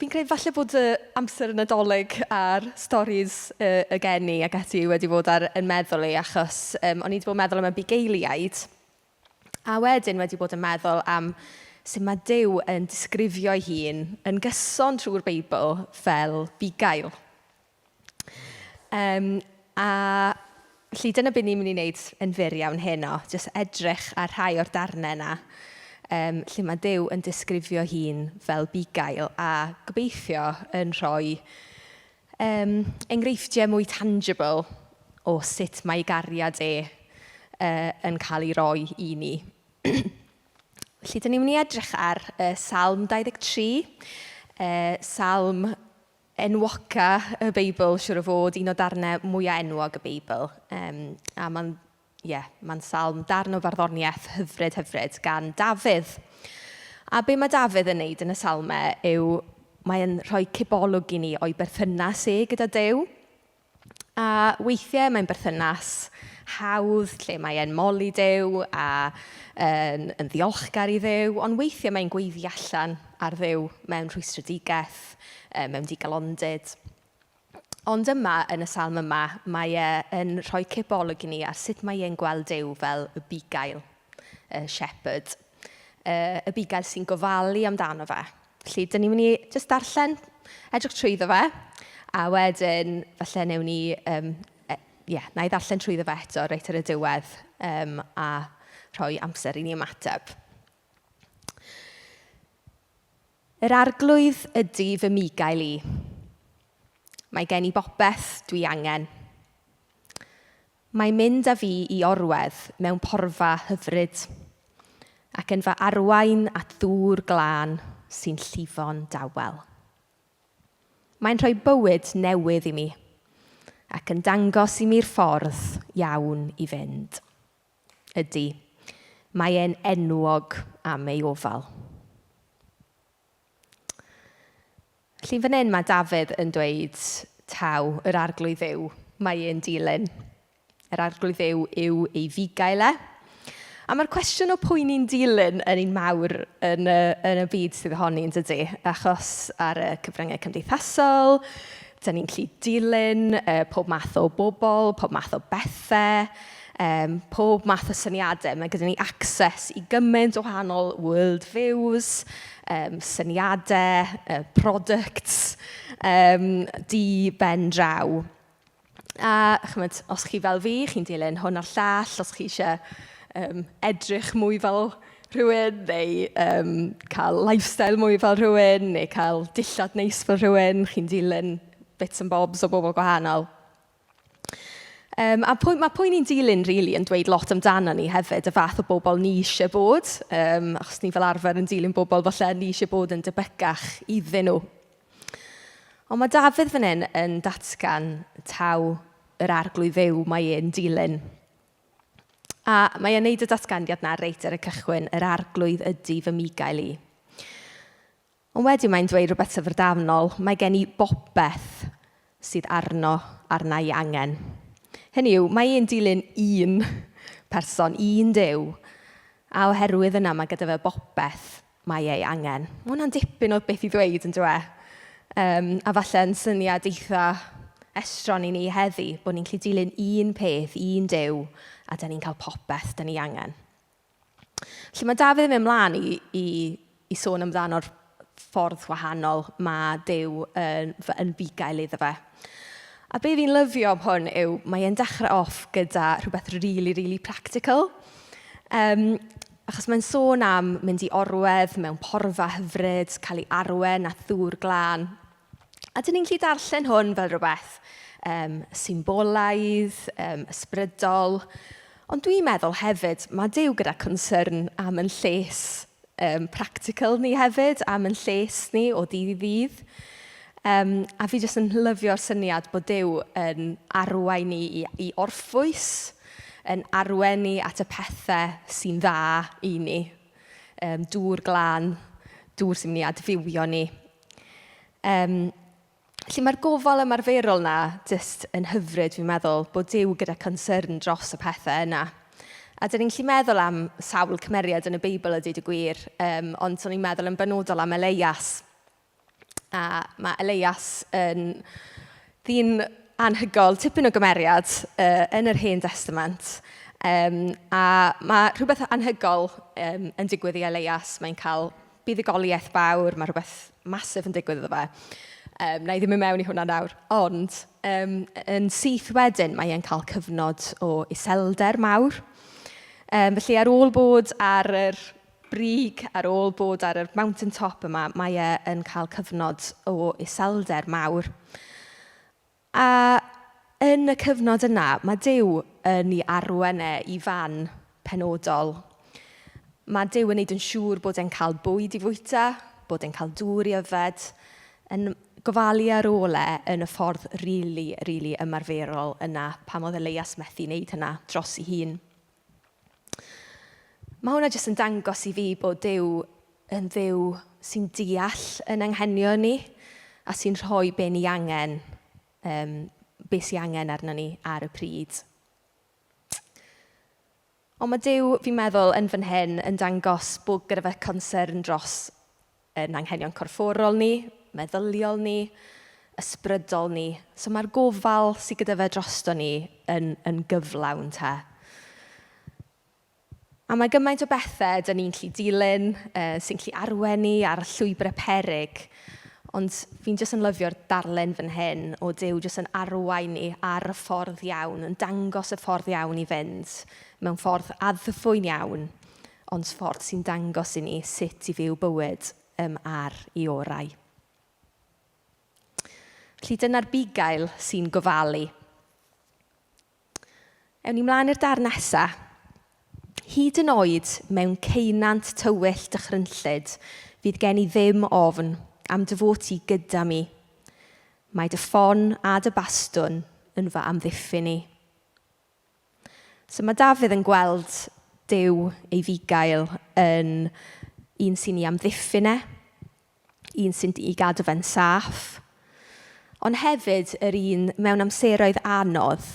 Fi'n credu falle bod y amser y Nadolig a'r storis y geni ac ati wedi bod ar yn meddwl i, achos o'n i 'di bod yn meddwl am y bugeiliaid, a wedyn wedi bod yn meddwl am sut ma' Duw yn disgrifio'i hun yn gyson trwy'r Beibl fel bugail. A felly dyna be ni'n mynd i wneud yn fyr iawn heno, jyst edrych ar rhai o'r darnau 'na lle ma' Duw yn disgrifio hun fel bugail, a gobeithio yn rhoi enghreifftiau mwy tangible o sut mae ei gariad e yn cael ei roi i ni. Felly, dan ni'n mynd i edrych ar Salm 23, salm enwoca y Beibl, siŵr o fod, un o darnau mwya enwog y Beibl. A mae'n, ie, mae'n salm darn o farddoniaeth hyfryd, hyfryd gan Dafydd. A be mae Dafydd yn wneud yn y salmau yw mae e'n rhoi cipolwg i ni o'i berthynas e gyda Duw. A weithiau mae'n berthynas hawdd lle mae e'n moli Duw a yn ddiolchgar i Dduw, ond weithiau mae'n gweiddi allan ar Dduw mewn rhwystredigaeth, mewn digalondid. Ond yma, yn y salm yma, mae e yn rhoi cipolwg i ni ar sut mae e'n gweld Duw fel y bugail, y shepherd, y bugail sy'n gofalu amdano fe. Felly, dan ni'n mynd i jyst darllen, edrych trwyddo fe, a wedyn falle wnawn ni, ie, wna i ddarllen trwyddo fe eto reit ar y diwedd a rhoi amser i ni ymateb. Yr arglwydd ydy fy migail i. Mae gen i bopeth dwi angen. Mae'n mynd â fi i orwedd mewn porfa hyfryd ac yn fy arwain at ddŵr glân sy'n llifo'n dawel. Mae'n rhoi bywyd newydd i mi ac yn dangos i mi'r ffordd iawn i fynd. Ydy, mae e'n enwog am ei ofal. Felly fan hyn mae Dafydd yn dweud taw yr arglwydd Dduw mae e'n dilyn. Yr arglwydd Dduw yw ei fugail e. A mae'r cwestiwn o pwy ni'n dilyn yn un mawr yn y byd sydd ohoni, yn dydy? Achos ar y cyfryngau cymdeithasol, dan ni'n gallu dilyn pob math o bobl, pob math o bethau, pob math o syniadau. Mae gyda ni access i gymaint o wahanol world views, syniadau, products, di ben draw. A chimod, os chi fel fi, chi'n dilyn hwn a'r llall, os chi isie edrych mwy fel rhywun, neu cael lifestyle mwy fel rhywun, neu cael dillad neis fel rhywun, chi'n dilyn bits and bobs o bobl gwahanol. A ma' pwy ni'n dilyn rili yn dweud lot amdano ni hefyd, y fath o bobl ni isie bod, achos ni fel arfer yn dilyn bobl falle ni isie bod yn debycach iddyn nhw. Ond mae Dafydd fan hyn yn datgan taw yr arglwydd Dduw mae e'n dilyn. A mae e'n neud y datganiad 'na reit ar y cychwyn, yr arglwydd ydy fy migail i. Ond wedyn mae'n dweud rhywbeth syfrdanol, mae gen i bopeth sydd arno arna i angen. Hynny yw, mae e'n dilyn un person, un Duw, a oherwydd yna mae gyda fe bopeth mae ei angen. Mae hwnna'n dipyn o beth i ddweud, yn dyw e? A falle yn syniad eitha estron i ni heddi, bod ni'n gallu dilyn un peth, un Duw, a dan ni'n cael popeth dan ni angen. Felly mae Dafydd yn mynd mlaen i sôn amdano'r ffordd wahanol mae Duw yn bugail iddo fe. A be fi'n lyfio am hwn yw mae e'n dechrau off gyda rhywbeth rili, rili practical. Achos mae'n sôn am mynd i orwedd mewn porfa hyfryd, cael ei arwen at ddŵr glân. A dan ni'n gallu darllen hwn fel rhywbeth symbolaidd, ysbrydol. Ond dwi'n meddwl hefyd, mae Duw gyda concern am ein lles practical ni hefyd, am ein lles ni o ddydd i ddydd. A fi jyst yn lyfio'r syniad bod Duw yn arwain ni i orffwys, yn arwain ni at y pethau sy'n dda i ni. Dŵr glân, dŵr sy'n mynd i adfywio ni. Felly mae'r gofal ymarferol 'na jyst yn hyfryd, fi'n meddwl, bod Duw gyda concern dros y pethau yna. A dan ni'n gallu meddwl am sawl cymeriad yn y Beibl a dweud y gwir, ond o'n i'n meddwl yn benodol am Elias. A ma' Eleias yn ddyn anhygoel, tipyn o gymeriad yn yr Hen Destament. A ma' rhywbeth anhygoel yn digwydd i Eleias. Mae'n cael buddugoliaeth fawr, ma' rhywbeth massive yn digwydd iddo fe. Wna i ddim mynd mewn i hwnna nawr. Ond yn syth wedyn, mae e'n cael cyfnod o iselder mawr. Felly ar ôl bod ar yr brig, ar ôl bod ar yr mountain top yma, mae e yn cael cyfnod o iselder mawr. A yn y cyfnod yna, mae Duw yn ei arwain e i fan penodol. Mae Duw yn wneud yn siŵr bod e'n cael bwyd i fwyta, bod e'n cael dŵr i yfed, yn gofalu ar ôl e yn y ffordd rili, rili ymarferol yna, pam oedd Elias methu wneud hynna dros ei hun. Mae hwnna jyst yn dangos i fi bod Duw yn Dduw sy'n deall yn anghenion ni a sy'n rhoi be ni angen, be sy angen arno ni ar y pryd. Ond mae Duw, fi'n meddwl, yn fan hyn yn dangos bod gyda fe concern dros ein anghenion corfforol ni, meddyliol ni, ysbrydol ni. So mae'r gofal sydd gyda fe drosto ni yn gyflawn te. A mae gymaint o bethau dan ni'n gallu dilyn, sy'n gallu arwain ni ar llwybrau peryg. Ond fi'n jyst yn lyfio'r darlun fan hyn o Duw jyst yn arwain ni ar y ffordd iawn, yn dangos y ffordd iawn i fynd, mewn ffordd addfwyn iawn, ond ffordd sy'n dangos i ni sut i fyw bywyd ar ei orau. Felly dyna'r bugail sy'n gofalu. Ewn ni mlaen i'r darn nesa. Hyd yn oed mewn ceunant tywyll dychrynllyd, fydd gen i ddim ofn am dy fod ti gyda mi. Mae dy ffon a dy bastwn yn fy amddiffyn i. So mae Dafydd yn gweld Duw ei fugail yn un sy'n ei amddiffyn e, un sy'n ei gadw fe'n saff, ond hefyd yr un mewn amseroedd anodd,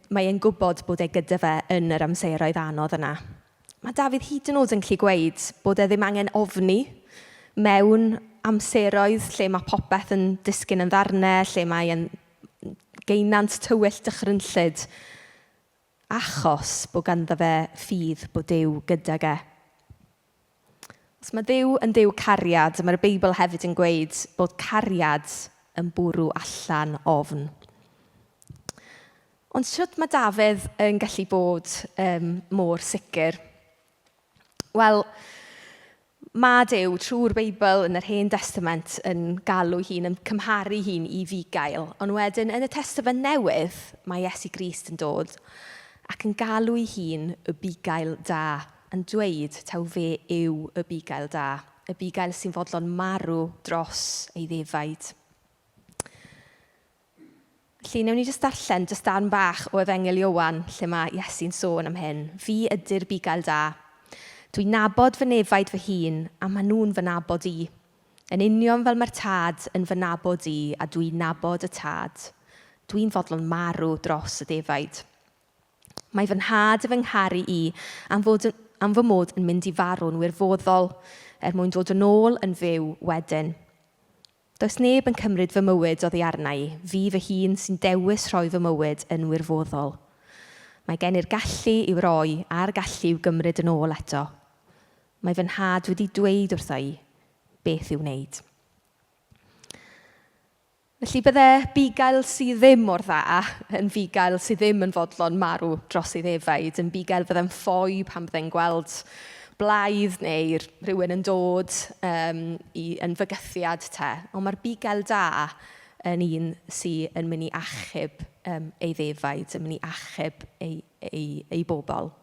mae e'n gwybod bod e gyda fe yn yr amseroedd anodd yna. Mae Dafydd hyd yn oed yn gallu gweud bod e ddim angen ofni mewn amseroedd lle mae popeth yn disgyn yn ddarnau, lle mae e'n geunant tywyll dychrynllyd, achos bod ganddo fe ffydd bod Duw gydag e. Os mae Duw yn Dduw cariad, mae'r Beibl hefyd yn gweud bod cariad yn bwrw allan ofn. Ond shwt mae Dafydd yn gallu bod mor sicr? Wel, mae Duw trwy'r Beibl yn yr Hen Destament yn galw hun, yn cymharu hun i fugail. Ond wedyn yn y Testament Newydd, mae Iesu Grist yn dod ac yn galw ei hun y bugail da, yn dweud taw fe yw y bugail da, y bugail sy'n fodlon marw dros ei ddefaid. Felly, wnawn ni jyst darllen jyst darn bach o Efengyl Ioan lle mae Iesu'n sôn am hyn. Fi ydy'r bugail da. Dwi'n nabod fy nefaid fy hun, a maen nhw'n fy nabod i. Yn union fel mae'r tad yn fy nabod i, a dwi'n nabod y tad. Dwi'n fodlon marw dros y defaid. Mae fy nhad yn fy ngharu i am fy mod yn mynd i farw'n wirfoddol er mwyn dod yn ôl yn fyw wedyn. Does neb yn cymryd fy mywyd oddi arna i. Fi fy hun sy'n dewis rhoi fy mywyd yn wirfoddol. Mae gen i'r gallu i'w roi a'r gallu i'w gymryd yn ôl eto. Mae fy nhad wedi dweud wrtho i beth i'w wneud. Felly bydde bugail sydd ddim mor dda yn fugail sydd ddim yn fodlon marw dros ei ddefaid, yn bugail fydde'n ffoi pan fydde'n gweld blaidd neu rhywun yn dod yn fygythiad te. Ond mae'r bugail da yn un sydd yn mynd i achub ei ddefaid, yn mynd i achub ei bobl.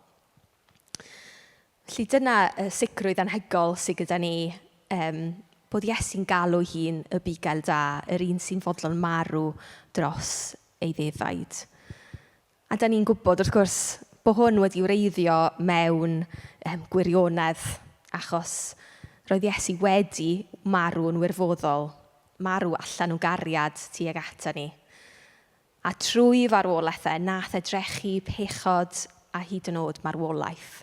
Felly dyna y sicrwydd anhygoel sydd gyda ni, bod Iesu'n galw hun y bugail da, yr un sy'n fodlon marw dros ei ddefaid. A dan ni'n gwybod, wrth gwrs, bod hwn wedi wreiddio mewn gwirionedd, achos roedd Iesu wedi marw yn wirfoddol, marw allan o gariad tuag ato ni. A trwy farwolaeth e, nath e drechu pechod a hyd yn oed marwolaeth.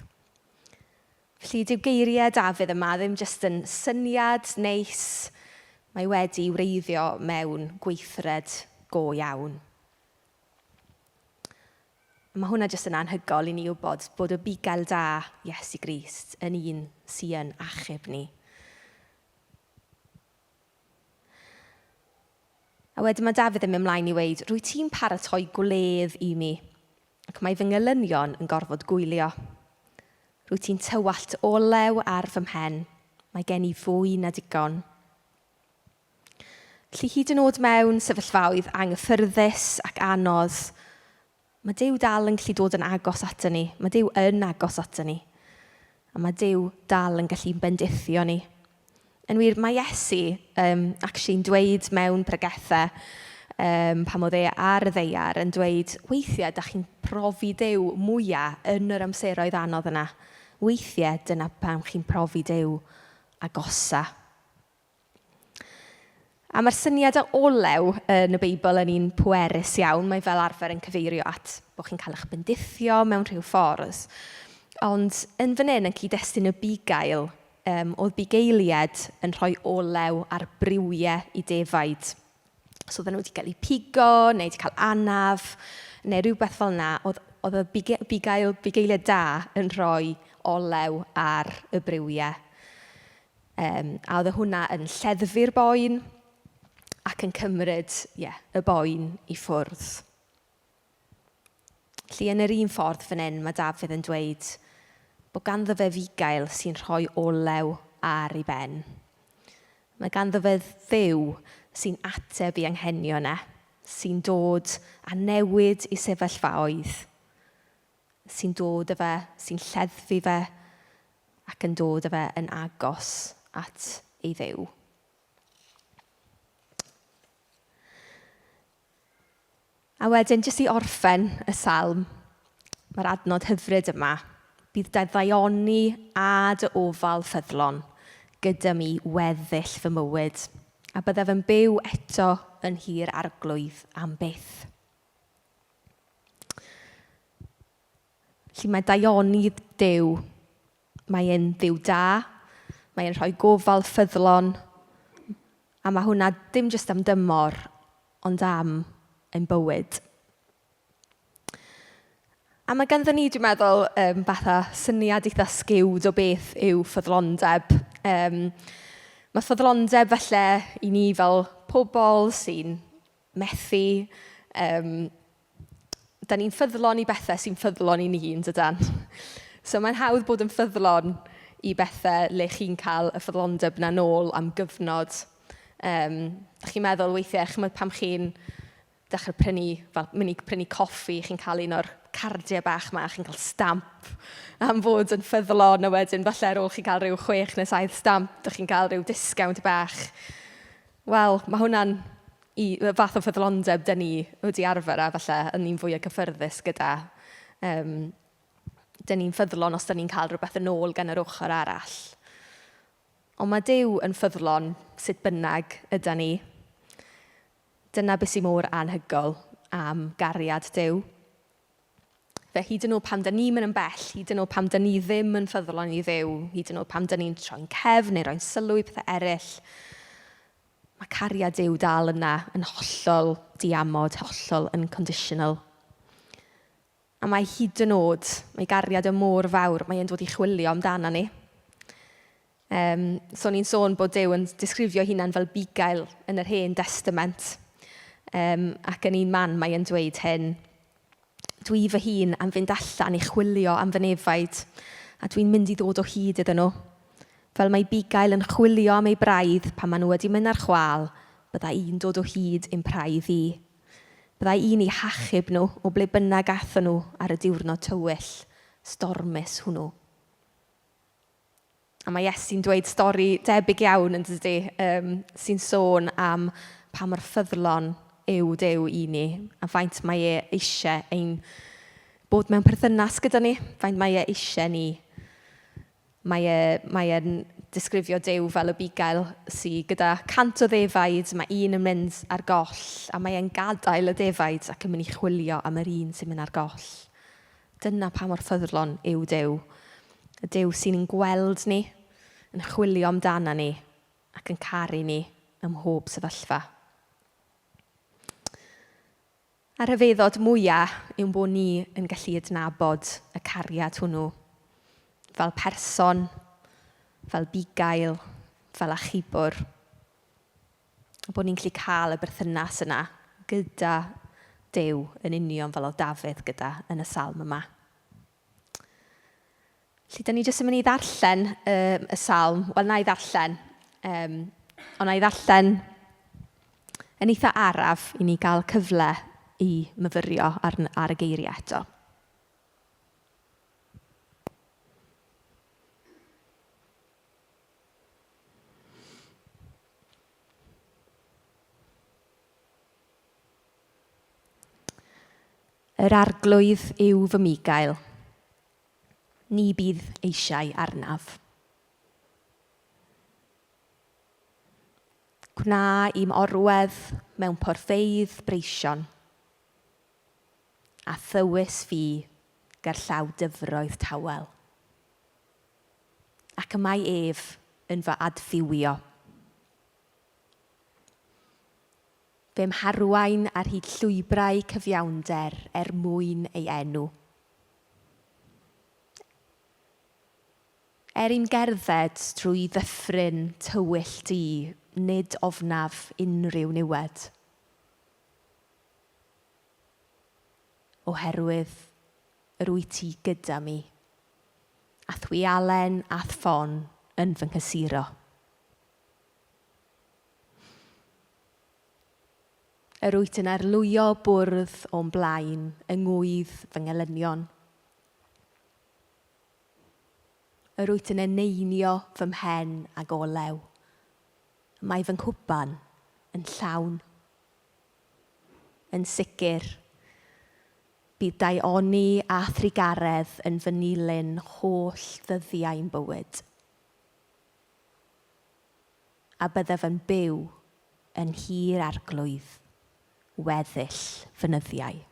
Felly dyw geiriau Dafydd yma ddim jyst yn syniad neis Mae wedi wreiddio mewn gweithred go iawn. Mae hwnna jyst yn anhygoel i ni wybod bod y bugail da Iesu Grist yn un sy'n achub ni. A wedyn mae Dafydd yn mynd mlaen i weud, rwy ti'n paratoi gwledd i mi, ac mae fy ngelynion yn gorfod gwylio. Rwy ti'n tywallt olew ar fy mhen, mae gen i fwy na digon. Felly hyd yn oed mewn sefyllfaoedd anghyffyrddus ac anodd, mae Duw dal yn gallu dod yn agos ato ni. Mae Duw yn agos ato ni. A mae Duw dal yn gallu bendithio ni. Yn wir, mae Iesu actually'n dweud mewn pregethau pam oedd e ar y ddaear yn dweud, weithiau dach chi'n profi Duw mwyaf yn yr amseroedd anodd yna. Weithiau dyna pam chi'n profi Duw agosa. A mae'r syniad o olew yn y Beibl yn un pwerus iawn. Mae fel arfer yn cyfeirio at bod chi'n cael eich bendithio mewn rhyw ffordd. Ond yn fan hyn, yn cyd-destun y bugail, oedd bugeiliaid yn rhoi olew ar briwiau i defaid. So oedden nhw wedi cael eu pigo, neu wedi cael anaf, neu rhywbeth fel 'na. Oedd y bugeiliaid da yn rhoi olew ar y briwiau. A oedd hwnna yn lleddfu'r boen ac yn cymryd ie, y boen i ffwrdd. Felly yn yr un ffordd fan hyn, mae Dafydd yn dweud bod ganddo fe fugail sy'n rhoi olew ar ei ben. Mae ganddo fe Dduw sy'n ateb ei anghenion e, sy'n dod a newid ei sefyllfaoedd, sy'n dod â fe, sy'n lleddfu fe, ac yn dod â fe yn agos at ei Dduw. A wedyn, jyst i orffen y salm, mae'r adnod hyfryd yma. Bydd dy ddaioni a dy ofal ffyddlon gyda mi weddill fy mywyd, a byddaf yn byw eto yn nhir arglwydd am byth. Felly mae daioni Duw, mae e'n Dduw da, mae e'n rhoi gofal ffyddlon, a mae hwnna dim jyst am dymor, ond am ein bywyd. A mae ganddon ni, dwi'n meddwl, fatha syniad eitha skewed o beth yw ffyddlondeb. Mae ffyddlondeb falle i ni fel pobl sy'n methu. Dan ni'n ffyddlon i bethau sy'n ffyddlon i ni, yn dydan? So mae'n hawdd bod yn ffyddlon i bethau le chi'n cael y ffyddlondeb 'na nôl am gyfnod. Dach chi'n meddwl weithiau, chimod, pan chi'n dechrau prynu, fel mynd i prynu coffi, chi'n cael un o'r cardiau bach 'ma, chi'n cael stamp am fod yn ffyddlon, a wedyn falle ar ôl chi gael rhyw 6 neu 7 stamp, dach chi'n cael rhyw disgownt bach. Wel, mae hwnna'n y fath o ffyddlondeb dan ni wedi arfer â falle, yn ni'n fwyaf cyffyrddus gyda. Dan ni'n ffyddlon os dan ni'n cael rhywbeth yn ôl gan yr ochr arall. Ond mae Duw yn ffyddlon sut bynnag ydan ni. Dyna beth sy'n mor anhygoel am gariad Duw. Fe hyd yn oed pan dan ni'n mynd yn bell, hyd yn oed pan dan ni ddim yn ffyddlon i Dduw, hyd yn oed pan dan ni'n troi'n cefn neu roi'n sylw i pethau eraill, mae cariad Duw dal yna yn hollol diamod, hollol unconditional. A mae hyd yn oed, mae gariad y mor fawr, mae e'n dod i chwilio amdano ni. So ni'n sôn bod Duw yn disgrifio hunan fel bugail yn yr Hen Destament. Ac yn un man mae e'n dweud hyn. Dwi fy hun am fynd allan i chwilio am fy nefaid, a dwi'n mynd i ddod o hyd iddyn nhw. Fel mae bugail yn chwilio am ei braidd pan maen nhw wedi mynd ar chwâl, bydda i'n dod o hyd i'm praidd i. Bydda i'n eu hachub nhw o ble bynnag aethon nhw ar y diwrnod tywyll, stormus hwnnw. A mae Iesu'n dweud stori debyg iawn yn dydy, sy'n sôn am pa mor ffyddlon yw Duw i ni, a faint mae e eisiau ein bod mewn perthynas gyda ni, faint mae e eisiau ni. Mae e'n disgrifio Duw fel y bugail sy gyda 100 o ddefaid, mae un yn mynd ar goll, a mae e'n gadael y defaid ac yn mynd i chwilio am yr un sy'n mynd ar goll. Dyna pa mor ffyddlon yw Duw. Y Duw sy'n ein gweld ni, yn chwilio amdano ni ac yn caru ni. ym mhob sefyllfa. A rhyfeddod mwyaf yw'n bod ni yn gallu adnabod y cariad hwnnw fel person, fel bugail, fel achubwr. A bod ni'n gallu cael y berthynas yna gyda Duw yn union fel oedd Dafydd gyda yn y salm yma. Felly, dan ni jyst yn mynd i ddarllen y salm. Wel, wna i ddarllen. Ond wna i ddarllen yn eitha araf i ni gael cyfle i myfyrio ar y geiriau eto. Yr arglwydd yw fy migail. Ni bydd eisiau arnaf. Gwna i'm orwedd mewn porfeydd breision, a thywys fi gerllaw dyfroedd tawel. Ac y mae ef yn fy adfywio. Fe'm harwain ar hyd llwybrau cyfiawnder er mwyn ei enw. Er i'm gerdded drwy ddyffryn tywyll du, nid ofnaf unrhyw niwed. Oherwydd yr wyt ti gyda mi, a'th wialen a'th ffon yn fy nghysuro. Yr wyt yn arlwyo bwrdd o'm blaen yng ngwydd fy ngelynion. Yr wyt yn eneinio fy mhen ag olew. Mae fy nghwpan yn llawn. Yn sicr, bydd daioni a thrugaredd yn fy nilyn holl ddyddiau'n bywyd. A byddaf yn byw yn nhir arglwydd weddill fy nyddiau.